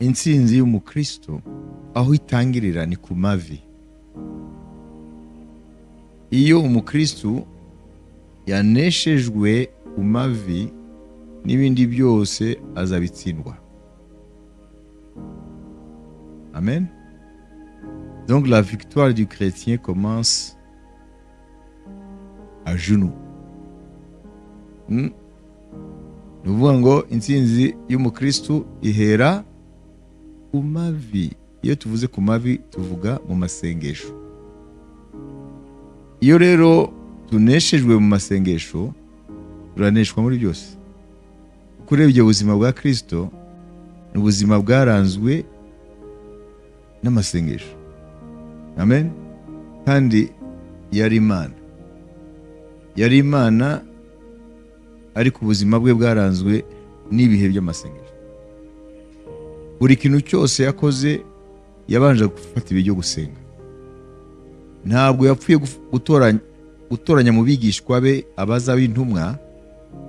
Intsinzi y'umukristo aho itangirira ni ku mavi. Iyo umukristo yaneshejwe ku mavi, n'ibindi byose azabitsindwa. Amen. Donc la victoire du chrétien commence à genoux. Ni ukuvuga ngo intsinzi y'umukristo ihera ku mavi. Iyo tuvuze ku mavi, tuvuga mu masengesho. Iyo rero tuneshejwe mu masengesho, turaneshwa muri byose. Kuko urebye ubuzima bwa Kristo, ni ubuzima bwaranzwe n'amasengesho. Amen. Kandi yari Imana, yari Imana, ariko ubuzima bwe bwaranzwe n'ibihe by'amasengesho. Buri kintu cyose yakoze yabanje gufata ibihe byo gusenga. Ntabwo yapfuye gutoranya mu bigishwa be abaza b'intumwa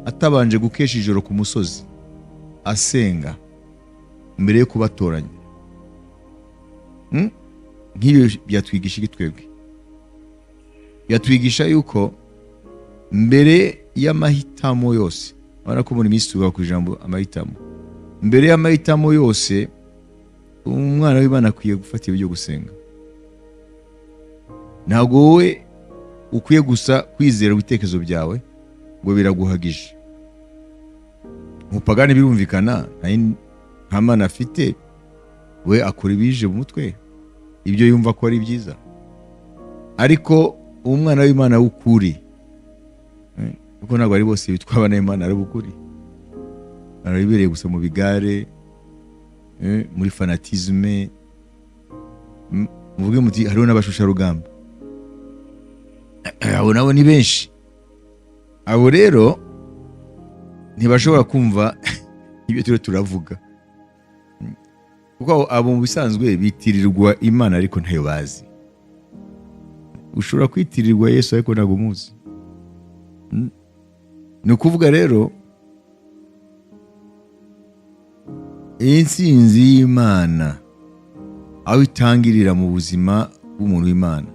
atabanje gukesha ijoro ku musozi asenga mbere yo kubatoranya. Nk'ibyo byatwigisha iki twebwe? Byatwigisha yuko mbere y'amahitamo yose, urabona ko muri minsi tuvuga ku ijambo amahitamo, mbere y'amahitamo yose umwana w'Imana akwiye gufata ibyo gusenga. Ntabwo wowe ukwiye gusa kwizera ibitekerezo byawe ngo biraguhagije. Umupagani birumvikana, nta Mana afite, we akora ibije mu mutwe, ibyo yumva ko ari byiza. Ariko umwana w'Imana w'ukuri, kuko ntabwo ari bose bitwa abana b'Imana ari ukuri, barabibereye gusa mu bigare, muri fanatisme. Muvuge muti hariho n'abashusharugamba, abo nabo ni benshi. Abo rero ntibashobora kumva ibyo turiho turavuga, kuko abo mu bisanzwe bitirirwa Imana ariko ntayo bazi. Ushobora kwitirirwa Yesu ariko ntabwo umuzi. Ni ukuvuga rero intsinzi y'Imana aho itangirira mu buzima bw'umuntu w'Imana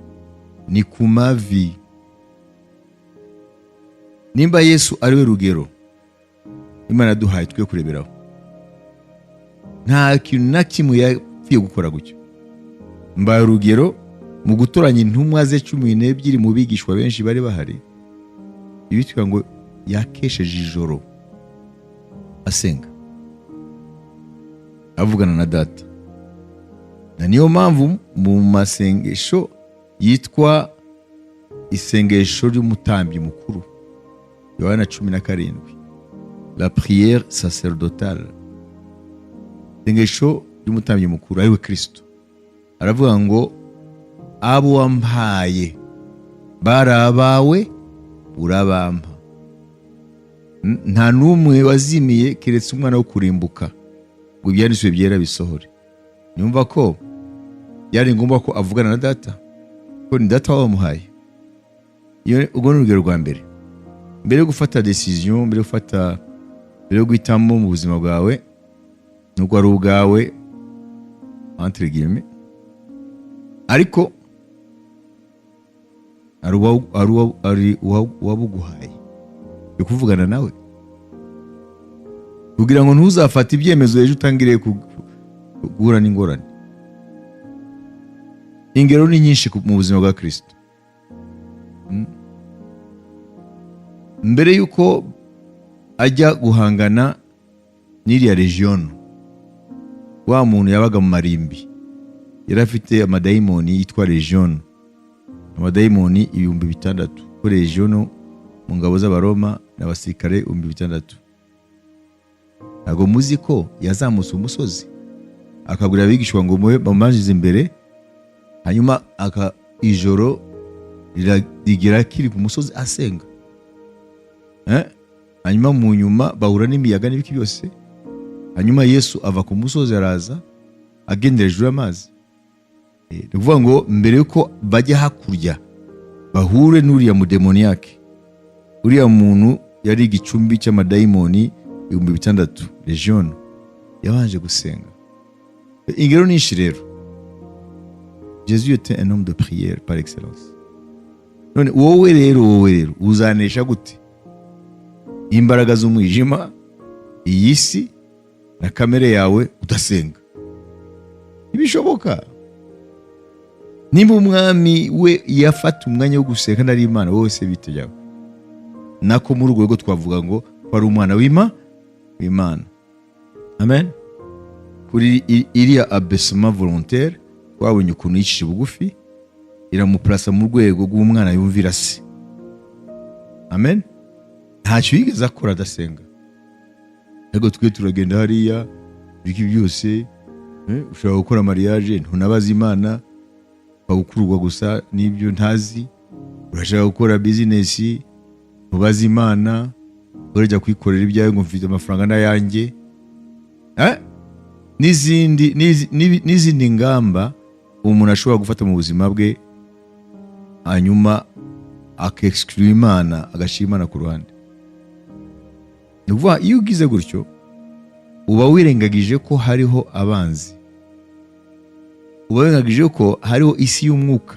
ni ku mavi. Nimba Yesu ari we rugero Imana yaduhaye twe kureberaho, nta kintu na kimwe yapfuye gukora gutyo. Mbaye urugero mu gutoranya intumwa ze 12 mu bigishwa benshi bari bahari, ibitwa ngo yakesheje ijoro asenga avugana na Data. Na niyo mpamvu mu masengesho yitwa isengesho ry'umutambyi mukuru, Yohana 17, la prière sacerdotale, isengesho ry'umutambyi mukuru ariwe Kristo. Aravuga ngo abo wampaye bari abawe urabampa, nta n'umwe wazimiye keretse umwana wo kurimbuka, ngo ibyanditswe byera bisohore. Nyumva ko byari ngombwa ko avugana na Data, ko ni Data wabamuhaye. Ubwo ni urugero rwa mbere. Mbere yo gufata decision, mbere yo guhitamo mu buzima bwawe, nubwo ari ubwawe entre guillemets, ariko ari uwabuguhaye, yo kuvugana nawe kugira ngo ntuzafate ibyemezo ejo utangire guhura n'ingorane. Ingero ni nyinshi mu buzima bwa Kristo. Mbere y'uko ajya guhangana n'iriya region, wa muntu yabaga mu marimbi yari afite amadayimoni yitwa region, amadayimoni 6000. Ko region mu ngabo z'Abaroma n'abasirikare 6000. Ntabwo muzi ko yazamutse umusozi akabwira abigishwa ngo mube bamubanjize imbere, hanyuma aka ijoro rigera kiri ku musozi asenga. Hanyuma mu nyuma bahura n'imiyaga n'ibiki byose, hanyuma Yesu ava ku musozi araza agendera hejuru y'amazi. Ni ukuvuga ngo mbere yuko bajya hakurya bahure n'uriya mudemoniyake, uriya muntu yari igicumbi cy'amadayimoni 6000 region, yabanje gusenga. Ingero nyinshi rero. Jésus était un homme de prière par excellence. None wowe rero uzanesha gute imbaraga z'umwijima, iyi si na kamere yawe, udasenga? Ntibishoboka. Nimba umwami we yafata umwanya wo gusenga kandi ari Imana, wowe se bite byawe? Nako muri urwo rwego twavuga ngo ko ari umwana w'Imana. Amen. Kuri iriya abaissement volontaire, twabonye ukuntu yicishije bugufi, iramupurasa mu rwego rw'umwana yumvira se. Amen. Ntacyo yigeze akora adasenga. Ariko twe turagenda hariya ibiki byose, ushobora gukora mariage ntunabaza Imana, ugakururwa gusa n'ibyo ntazi. Urashaka gukora business, ntubaza Imana, urajya kwikorera ibyawe ngo mfite amafaranga n'ayanjye. N'izindi ngamba umuntu ashobora gufata mu buzima bwe, hanyuma akexclure Imana, agashyira Imana ku ruhande. Ni ukuvuga, iyo ugize gutyo uba wirengagije ko hariho abanzi, uba wirengagije ko hariho isi y'umwuka,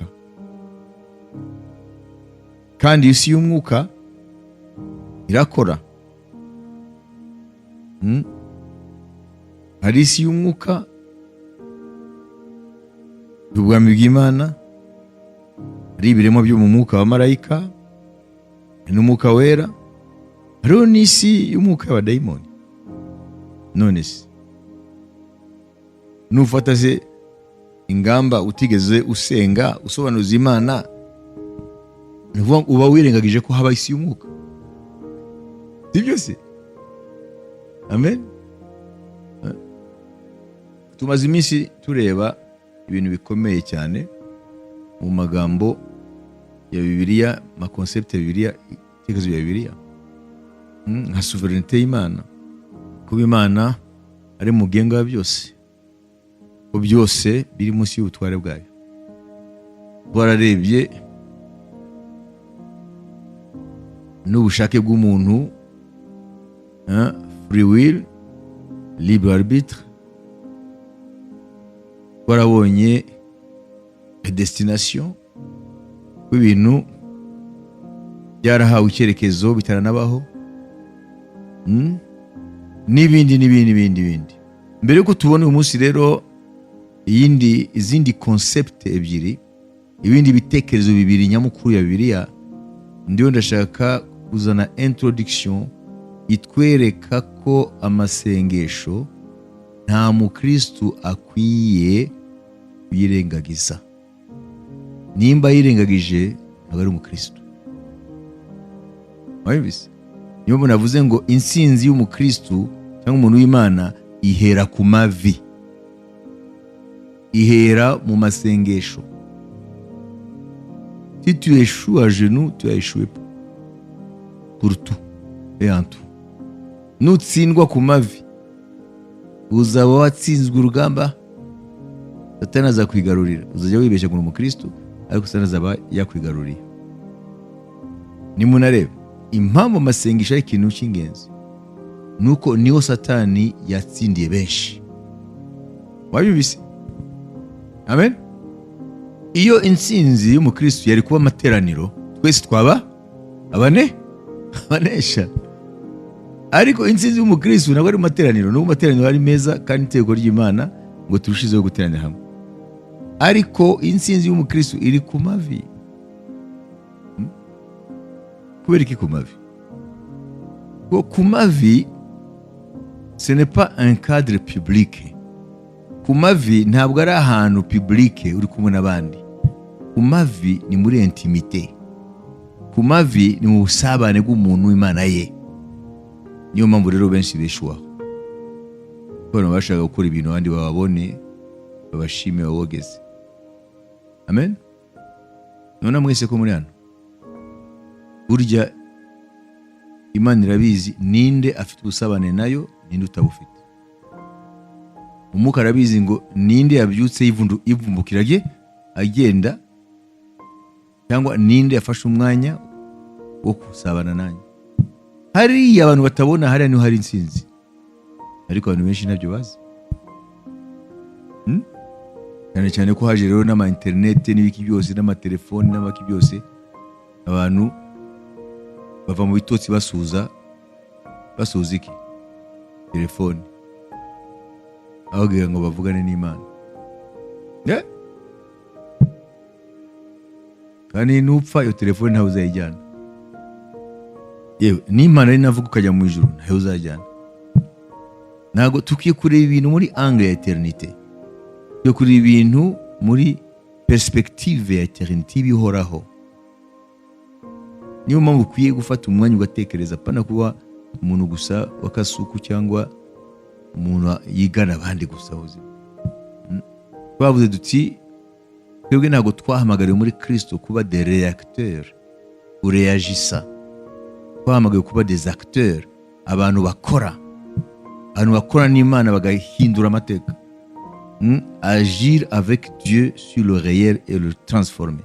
kandi isi y'umwuka irakora. Hari isi y'umwuka y'ubwami bw'Imana, hari ibiremwa byo mu mwuka wa marayika, hari n'umwuka wera, hariho n'isi y'umwuka y'abadayimoni. None se nufata se ingamba utigeze usenga, usobanuza Imana, ni ukuvuga ngo uba wirengagije ko haba isi y'umwuka, sibyo se? Amen. Tumaze iminsi tureba ibintu bikomeye cyane mu magambo ya Bibiliya, ma concept ya Bibiliya, ibitekerezo bya Bibiliya, nka souveraineté y'Imana, kuba Imana ari mugenga wa byose, ko byose biri munsi y'ubutware bwayo. Twararebye n'ubushake bw'umuntu, free will, libre arbitre. Twarabonye prédestination, ko ibintu byarahawe icyerekezo bitaranabaho, N'ibindi n'ibindi n'ibindi n'ibindi. Mbere yuko tubona uyu munsi rero izindi concept ebyiri, ibindi bitekerezo bibiri nyamukuru ya Bibiliya, ndiyo ndashaka kuzana introduction itwereka ko amasengesho nta mukristu akwiye kuyirengagiza. Nimba yirengagije, ntabwo ari umukristu. Wabibise? Niyo mpamvu navuze ngo intsinzi y'umukristu cyangwa umuntu w'Imana ihera ku mavi, ihera mu masengesho. Si tu échoues à genoux, tu as échoué pour tout et en tout. Nutsindwa ku mavi, uzaba watsinzwe urugamba, Satani azakwigarurira. Uzajya wibeshya ngo uri umukristo, ariko Satani azaba yakwigaruriye. Nimunareba impamvu amasengesho ari ikintu cy'ingenzi, nuko niho Satani yatsindiye benshi. Wabyumvise? Amen. Iyo intsinzi y'umukristo yari kuba amateraniro, twese twaba abanesha. Ariko intsinzi y'umukristo ntabwo ari mu materaniro, nubwo amateraniro ari meza kandi itegeko ry'Imana ngo turushizeho guteranira hamwe, ariko intsinzi y'umukristo iri ku mavi. Kubera iki ku mavi? Kuko ku mavi ce n'est pas un cadre public. Ku mavi ntabwo ari ahantu public uri kumwe n'abandi. Ku mavi ni muri intimité, ku mavi ni mu busabane bw'umuntu w'Imana ye. Niyo mpamvu rero benshi beshuwaho, kuko abantu bashaka gukora ibintu abandi bababone, babashime, babogeze. Amen. None mwese ko muri hano, burya Imana irabizi ninde afite ubusabane nayo, ninde utabufite. Umwuka arabizi ngo ninde yabyutse yivumbukira rye agenda, cyangwa ninde yafashe umwanya wo gusabana nanjye. Hariya abantu batabona, hariya niho hari intsinzi, ariko abantu benshi ntabyo bazi. Cyane cyane ko haje rero n'ama internet n'ibiki byose, n'amatelefoni n'amaki byose, abantu bava mu bitotsi basuhuza, basuhuza iki? Telefone, ababwira ngo bavugane n'Imana. Yeah. Kandi nupfa iyo telefone ntawe uzayijyana. Yewe, n'Imana ari navuga ukajya mu ijuru, ntawe uzajyana. Ntabwo tukwiye kureba ibintu muri angle ya éternité, tukwiye kureba ibintu muri perspective ya éternité, ibihoraho. Niyo mpamvu ukwiye gufata umwanya ugatekereza, apana kuba umuntu gusa w'akasuku cyangwa umuntu yigana abandi gusa ubuzima. Twavuze duti twebwe ntabwo twahamagariwe muri Kristo kuba des réacteurs, kuréagissa. Twahamagariwe kuba des acteurs, abantu bakora, abantu bakora n'Imana bagahindura amateka. Agir avec Dieu sur le réel et le transformer,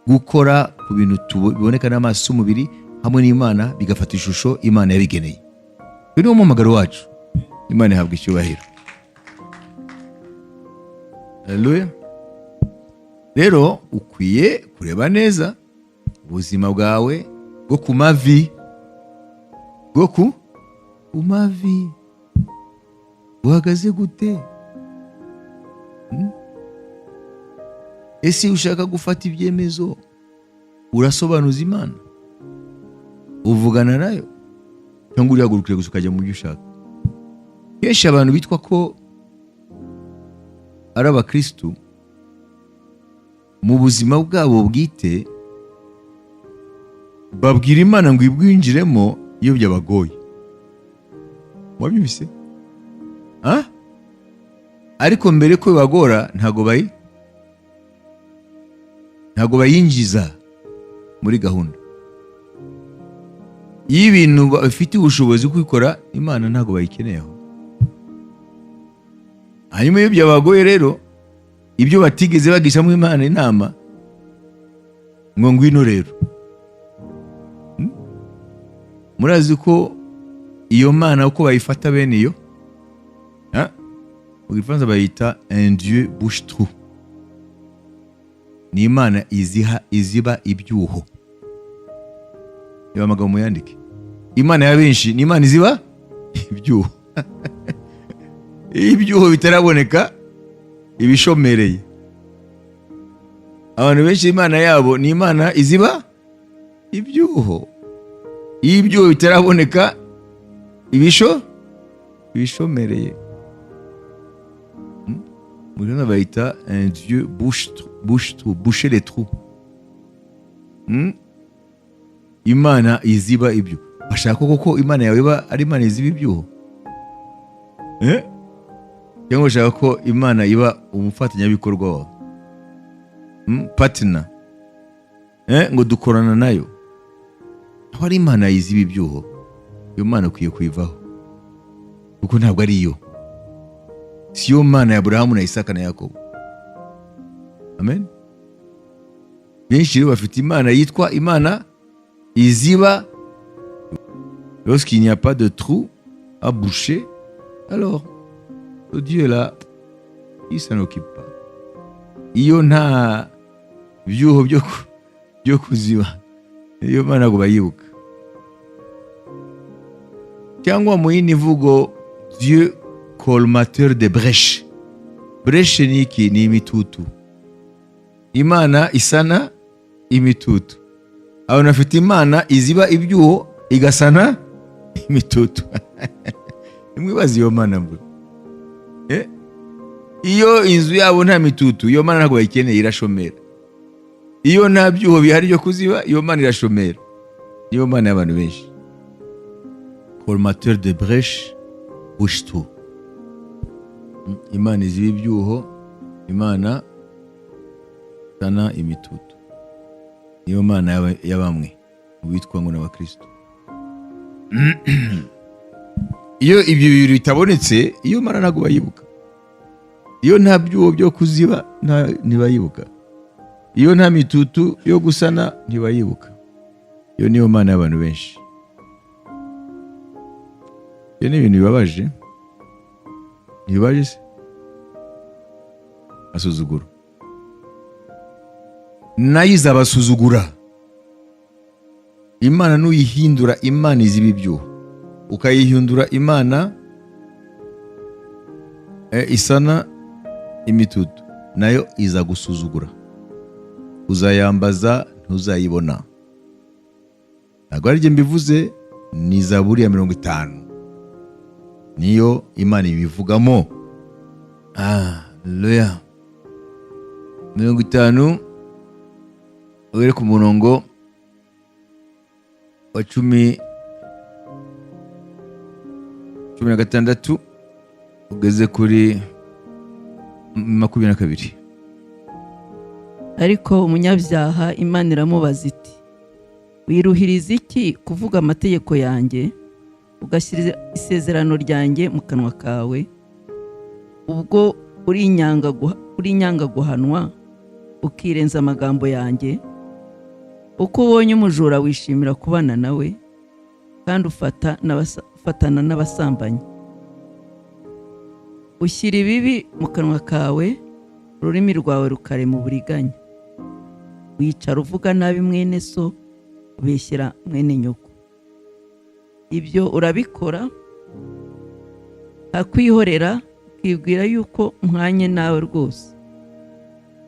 gukora ku bintu biboneka n'amaso y'umubiri hamwe n'Imana, bigafata ishusho Imana yabigeneye. Uyu ni wo muhamagaro wacu. Imana ihabwa icyubahiro. Haleluya. Rero ukwiye kureba neza ubuzima bwawe bwo ku mavi, bwo ku mavi buhagaze gute? Ese iyo ushaka gufata ibyemezo urasobanuza Imana, uvugana nayo, cyangwa urihagurukira gusa ukajya mu byo ushaka? Kenshi abantu bitwa ko ari abakristu, mu buzima bwabo bwite babwira Imana ngo ibwinjiremo iyo byabagoye. Wabyumvise? Ah? Ariko mbere ko bibagora ntabwo bayinjiza muri gahunda. Iyo ibintu bafite ubushobozi bwo kubikora, Imana ntabwo bayikeneyeho. Hanyuma iyo byabagoye rero, ibyo batigeze bagishamo Imana inama ngo ngwino rero. Murazi ko iyo Mana uko bayifata bene iyo, ha? Mu Gifaransa bayita un dieu bouche-trou. Ni Imana iziha iziba ibyuho. Reba amagambo muyandike. Imana ya benshi ni Imana iziba ibyuho. Iyo ibyuho bitaraboneka, ibishomereye. Abantu benshi Imana yabo ni Imana iziba ibyuho. Iyo ibyuho bitaraboneka, ibishomereye. Mu Gifaransa bayita un dieu bouche trou, boucher les trous. Imana iziba ibyo. Bashaka koko Imana yawe iba ari Imana iziba ibyuho, eh? Cyangwa bashaka ko Imana iba umufatanyabikorwa wawe? Partner, eh? Ngo dukorana nayo. Aho ari Imana iziba ibyuho, iyo Mana ukwiye kuyivaho, kuko ntabwo ari yo, si yo Mana ya Aburahamu na Isaka na Yakobo. Amen. Benshi rero bafite Imana yitwa Imana iziba. Lorsqu'il n'y a pas de trou à boucher, alors le Dieu là, il s'en occupe pas. Iyo nta byuho byo kuziba, iyo Mana ntabwo bayibuka. Cyangwa mu yindi mvugo, Dieu colmateur de brèche. Brèche ni iki? Ni imitutu. Imana isana imitutu. Abantu bafite Imana iziba ibyuho, igasana imitutu. Nimwibaze iyo Mana mvuga. Eh? Iyo inzu yabo nta mitutu, iyo Mana ntabwo bayikeneye, irashomera. Iyo nta byuho bihari byo kuziba, iyo Mana irashomera. Niyo Mana y'abantu benshi, colmateur de brèche, bouche-trou. Imana iziba ibyuho, Imana isana imitutu. Niyo Mana ya bamwe mu bitwa ngo n'abakristo. Iyo ibyo bibiri bitabonetse, iyo Mana ntabwo bayibuka. Iyo nta byuho byo kuziba, ntibayibuka. Iyo nta mitutu yo gusana, ntibayibuka. Iyo niyo Mana y'abantu benshi. Ibyo ni ibintu bibabaje. Ntibibabaje se? Asuzuguro nayo izabasuzugura. Imana nuyihindura Imana iziba ibyuho, ukayihindura Imana isana imitutu, nayo iza gusuzugura. Uzayambaza ntuzayibona. Ntabwo ari jye mbivuze, ni Zaburi ya 50, niyo Imana ibivugamo. Haleluya. 50, uhere ku murongo wa 16 ugeze kuri 22. Ariko umunyabyaha Imana iramubaza iti: "Wiruhiriza iki kuvuga amategeko yanjye, ugashyira isezerano ryanjye mu kanwa kawe, ubwo uri inyanga guhanwa, ukirenza amagambo yanjye? Uko ubonye umujura wishimira kubana nawe, kandi ufatana n'abasambanyi. Ushyira ibibi mu kanwa kawe, ururimi rwawe rukarema uburiganya. Wicara uvuga nabi mwene so, ubeshyera mwene nyoko. Ibyo urabikora nkakwihorera, ukibwira yuko mpwanye nawe rwose.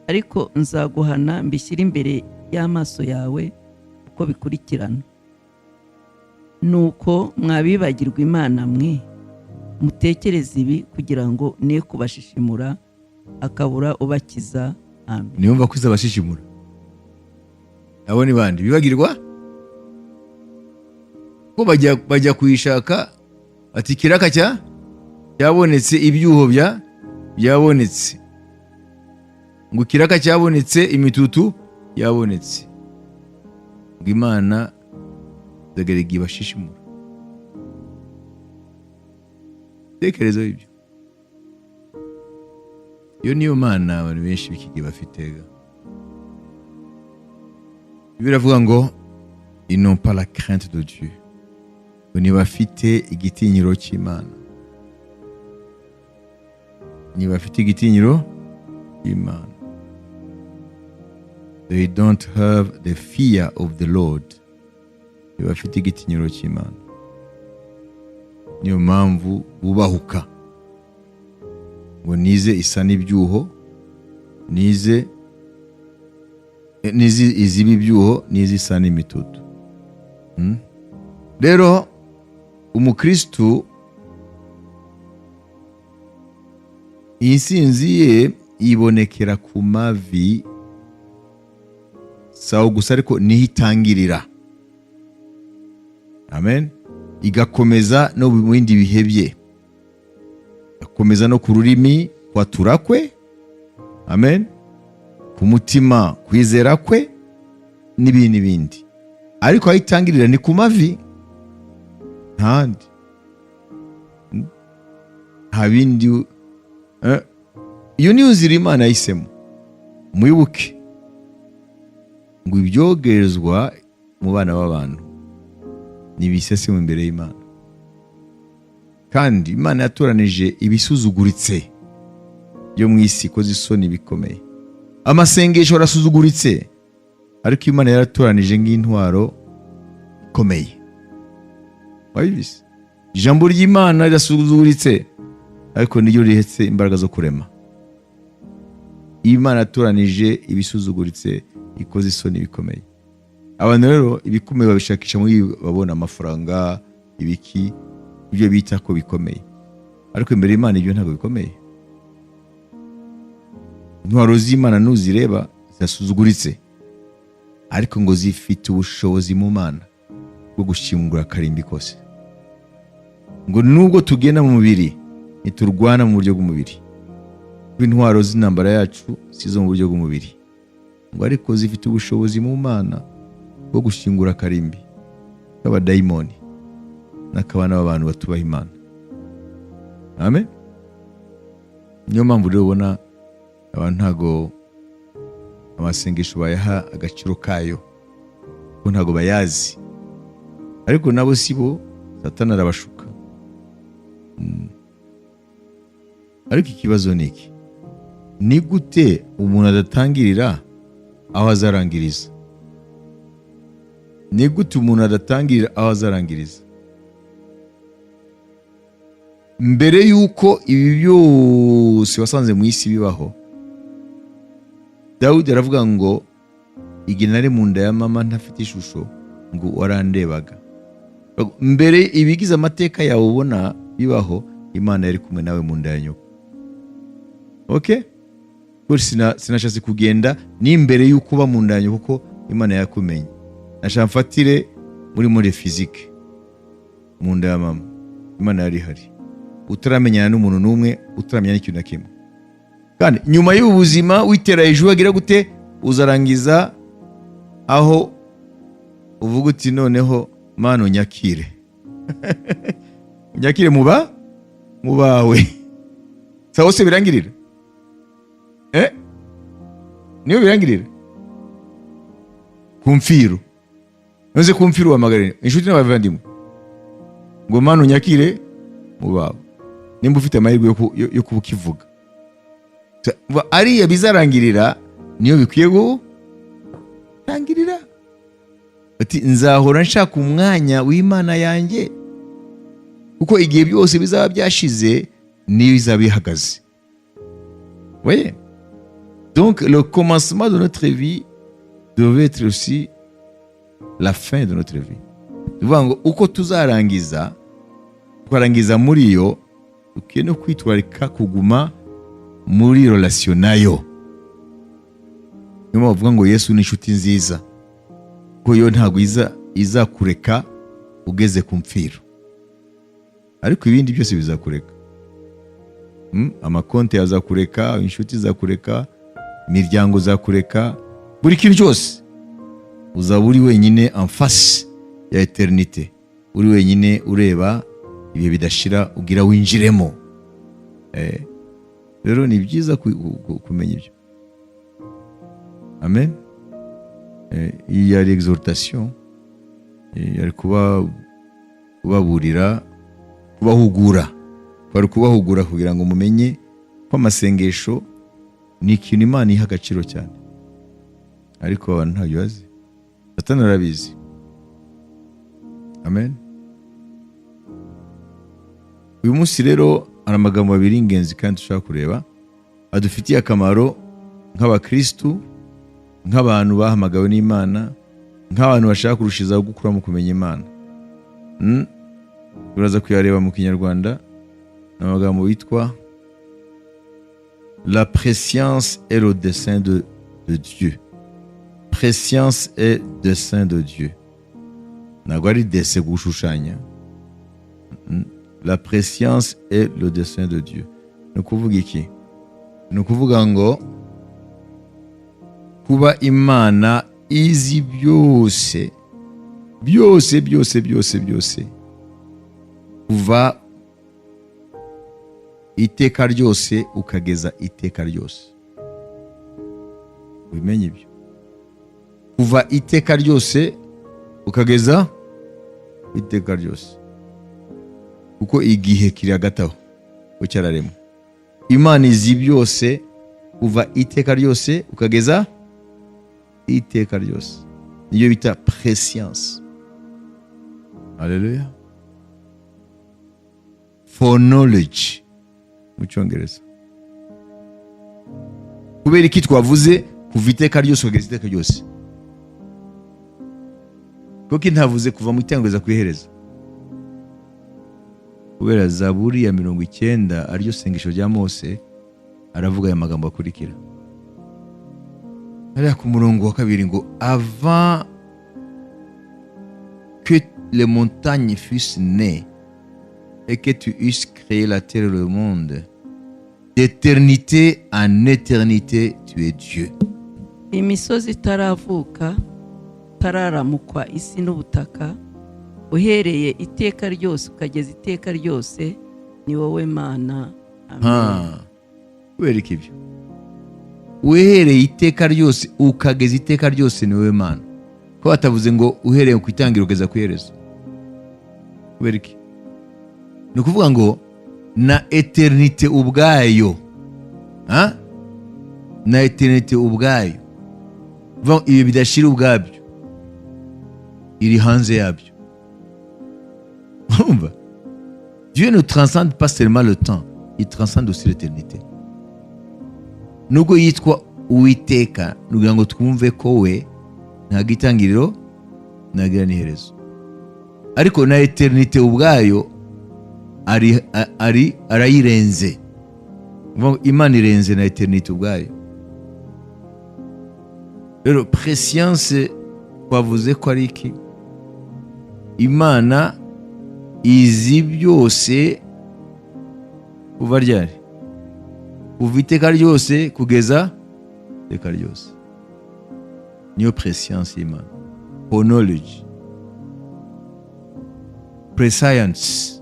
Ariko nzaguhana, mbishyire imbere y'amaso yawe uko bikurikirana. Nuko mwabibagirwa Imana mwe, mutekereze ibi, kugira ngo ne kubashishimura akabura ubakiza. Amen." Niyumva ko izabashishimura. Abo ni bandi bibagirwa ko bajya kuyishaka, ati ikiraka cyabonetse, ibyuho byabonetse, ngo ikiraka cyabonetse, imitutu yabonetse, ngo Imana izagera ibashishimura. Tekerezo ibyo, iyo niyo mana abantu benshi b'iki gihe bafite. Biravuga ngo ils n'ont pas la crainte de Dieu, ngo ntibafite igitinyiro cy'Imana, ntibafite igitinyiro cy'Imana. They don't have the fear of the Lord. Ntibafite igitinyiro cy'Imana, niyo mpamvu bubahuka ngo nize isa n'ibyuho, nize nizi iziba ibyuho, nize isa n'imitutu. Rero umukristu iyi nsinzi ye ibonekera ku mavi sawa gusa, ariko niho itangirira, amen, igakomeza no mu bindi bihe bye, igakomeza no ku rurimi kwatura kwe, amen, ku mutima kwizera kwe, n'ibindi n'ibindi. Ariko aho itangirira ni ku mavi, ntahandi, nta bindi. Iyo niyo nzira Imana yahisemo. Mwibuke ngo ibyogerezwa mu bana b'abantu ni imbere y'Imana, kandi Imana yatoranije ibisuzuguritse byo mu isi ikoze isoni bikomeye. Amasengesho arasuzuguritse, ariko Imana yaratoranije nk'intwaro ikomeye. Wabibise, ijambo ry'Imana rirasuzuguritse, ariko niryo rihetse imbaraga zo kurema. Imana yatoranije ibisuzuguritse ikoze isoni bikomeye. Abantu rero ibikomeye babishakisha muri babona amafaranga, ibiki, ibyo bita ko bikomeye, ariko imbere y'Imana ibyo ntabwo bikomeye. Intwaro z'Imana nuzireba zirasuzuguritse, ariko ngo zifite ubushobozi mu Mana bwo gushingura akarimbi kose. Ngo nubwo tugenda mu mubiri, ntiturwana mu buryo bw'umubiri, kuko intwaro z'intambara yacu si izo mu buryo bw'umubiri, ngo ariko zifite ubushobozi mu Mana bwo gushingura akarimbi k'abadayimoni n'akabana b'abantu batubaha Imana. Amen. Niyo mpamvu rero ubona abantu ntago amasengesho bayaha agaciro kayo, kuko ntago bayazi. Ariko nabo si bo, Satani arabashuka. Ariko ikibazo ni iki: Ni gute umuntu adatangirira aho azarangiriza? Ni gute umuntu adatangirira aho azarangiriza? Mbere y'uko ibi byose wasanze mu isi bibaho, Dawudi aravuga ngo: "Igihe nari mu nda ya mama ntafite ishusho," ngo, "warandebaga." Mbere ibigize amateka yawe ubona bibaho, Imana yari kumwe nawe mu nda ya nyoko. Okay, sinashatse kugenda n'imbere y'uko uba mu nda ya nyoko, kuko Imana yakumenye. Nashaka mfatire muri physique, mu nda ya mama Imana yari ihari, utaramenyana n'umuntu n'umwe, utaramenya n'ikintu na kimwe. Kandi nyuma y'ubu buzima witera hejuru, wagira gute, uzarangiza aho uvuga uti: "Noneho Mana, unyakire, unyakire muba mu bawe." Sawa se, birangirira niyo birangirira ku mfiru. Ntuze ku mfiru, wamagarira inshuti n'abavandimwe ngo: "Mana, unyakire mu bawe," nimba ufite amahirwe yo kuba ukivuga. Ariya bizarangirira, niyo bikwiye gutangirira. Ati: "Nzahora nshaka umwanya w'Imana yanjye," kuko igihe byose bizaba byashize niyo izaba ihagaze. Voyez? Donc le commencement de notre vie devait être aussi la fin de notre vie. Ni ukuvuga ngo uko tuzarangiza, tukarangiza muri yo, dukwiye no kwitwararika kuguma muri relation nayo. Niyo mpamvu bavuga ngo Yesu ni inshuti nziza, kuko yo ntabwo iza izakureka ugeze ku mfiro, ariko ibindi byose bizakureka. Amakonti azakureka, inshuti zakureka, imiryango zakureka, buri kintu cyose. Uzaba uri wenyine en face ya éternité, uri wenyine ureba ibihe bidashira ugira winjiremo. Rero ni byiza kumenya ibyo. Amen. Iyi yari exhortation, yari kuba kubaburira, kubahugura, kwari kubahugura kugira ngo mumenye ko amasengesho ni ikintu Imana iha agaciro cyane, ariko abantu ntabyo bazi. Satani arabizi. Amen. Uyu munsi rero hari amagambo abiri y'ingenzi kandi dushaka kureba, adufitiye akamaro nk'abakristu, nk'abantu bahamagawe n'Imana, nk'abantu bashaka kurushizaho gukura mu kumenya Imana. Turaza kuyareba mu Kinyarwanda. Ni amagambo yitwa "La préscience et le dessein de Dieu". Préscience et dessein de Dieu, ntabwo ari dessin, gushushanya. La préscience et le dessein de Dieu ni ukuvuga iki? Ni ukuvuga ngo kuba Imana izi byose, byose, byose, byose, byose, kuva iteka ryose ukageza iteka ryose. Ubimenye ibyo, kuva iteka ryose ukageza iteka ryose, kuko igihe kiri hagati aho ko cyararemwe. Imana izi byose kuva iteka ryose ukageza iteka ryose, niyo bita préscience. Haleluya. Foreknowledge mu Cyongereza. Kubera iki twavuze kuva iteka ryose ukageza iteka ryose? Kuko ntavuze kuva mu itangiriro ku iherezo? Kubera Zaburi ya 90, ariryo sengesho rya Mose, aravuga aya magambo akurikira hariya ku murongo wa 2 ngo: "Avant que les montagnes fussent nées et que tu eusses créé la terre et le monde, d'éternité en éternité tu es Dieu." Imisozi itaravuka, itararamukwa isi n'ubutaka, uhereye iteka ryose ukageza iteka ryose, ni wowe Mana. Amen. Ha. Kubera iki ibyo? Uhereye iteka ryose ukageza iteka ryose ni wowe Mana. Ko batavuze ngo uhereye ku itangiriro ukageza ku iherezo? Kubera iki? Ni ukuvuga ngo na éternité ubwayo, ha? Na éternité ubwayo. Bivuga ngo ibi bidashira ubwabyo iri hanze yabyo. Urumva, Dieu ne transcende pas seulement le temps, il transcende aussi l'éternité. Nubwo yitwa Uwiteka, ni ukugira ngo twumve ko we ntabwo itangiriro, ntagira n'iherezo, ariko na éternité ubwayo ari arayirenze. Ni ukuvuga ngo Imana irenze na éternité ubwayo. Rero prescience twavuze ko ari iki? Imana izi byose kuva ryari? Kuva iteka ryose kugeza iteka ryose. Niyo prescience y'Imana, knowledge, prescience.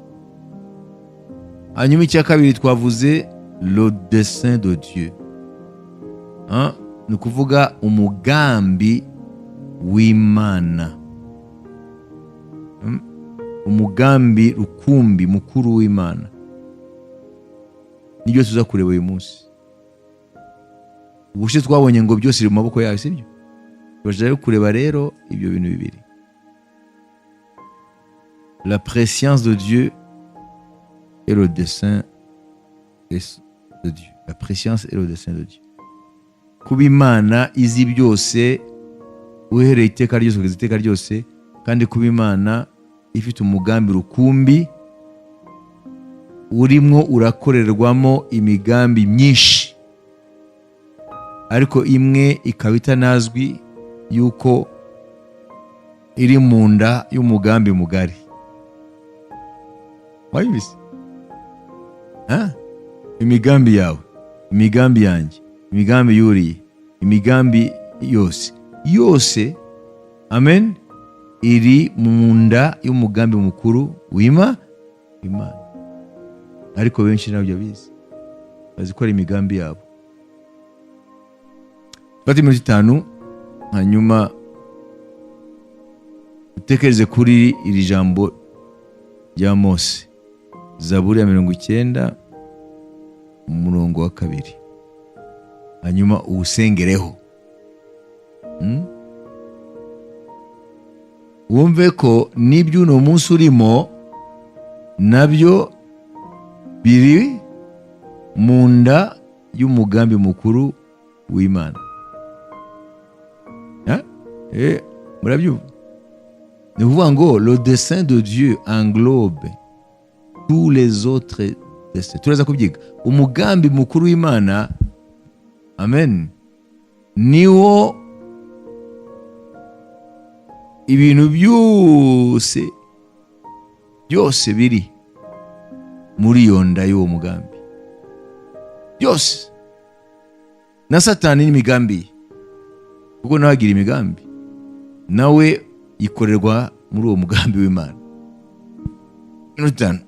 Hanyuma icya kabiri twavuze, le dessein de Dieu. Hein? Ni ukuvuga umugambi w'Imana. Umugambi rukumbi mukuru w'Imana nibyo tuza kureba uyu munsi. Ubushize twabonye ngo byose biri mu maboko yayo, sibyo? Tubasha kureba rero ibyo bintu bibiri, la prescience de Dieu et le dessein de Dieu. La prescience et le dessein de Dieu. Kuba Imana izi byose uhereye iteka ryose kugeza iteka ryose, kandi kuba Imana ifite umugambi rukumbi urimo urakorerwamo imigambi myinshi, ariko imwe ikaba itanazwi yuko iri mu nda y'umugambi mugari. Wayibise? Ha? Imigambi yawe, imigambi yanjye, imigambi yuriye, imigambi yose yose, amen, iri mu nda y'umugambi mukuru w'ima Imana. Ariko benshi ntabyo bizi, bazi ko ari imigambi yabo. Fata iminota 5, hanyuma utekereze kuri iri jambo rya Mose, Zaburi ya 90, umurongo wa 2, hanyuma uwusengereho. Wumve ko n'ibyo uno munsi urimo nabyo biri mu nda y'umugambi mukuru w'Imana. Ha? Murabyumva? Ni ukuvuga ngo le dessein de Dieu englobe tous les autres dessins. Turaza kubyiga. Umugambi mukuru w'Imana, amen, niwo ibintu byose byose biri muri iyo nda y'uwo mugambi byose, na Satani n'imigambi ye, kuko nawe agira imigambi, nawe ikorerwa muri uwo mugambi w'Imana. Iminota 5.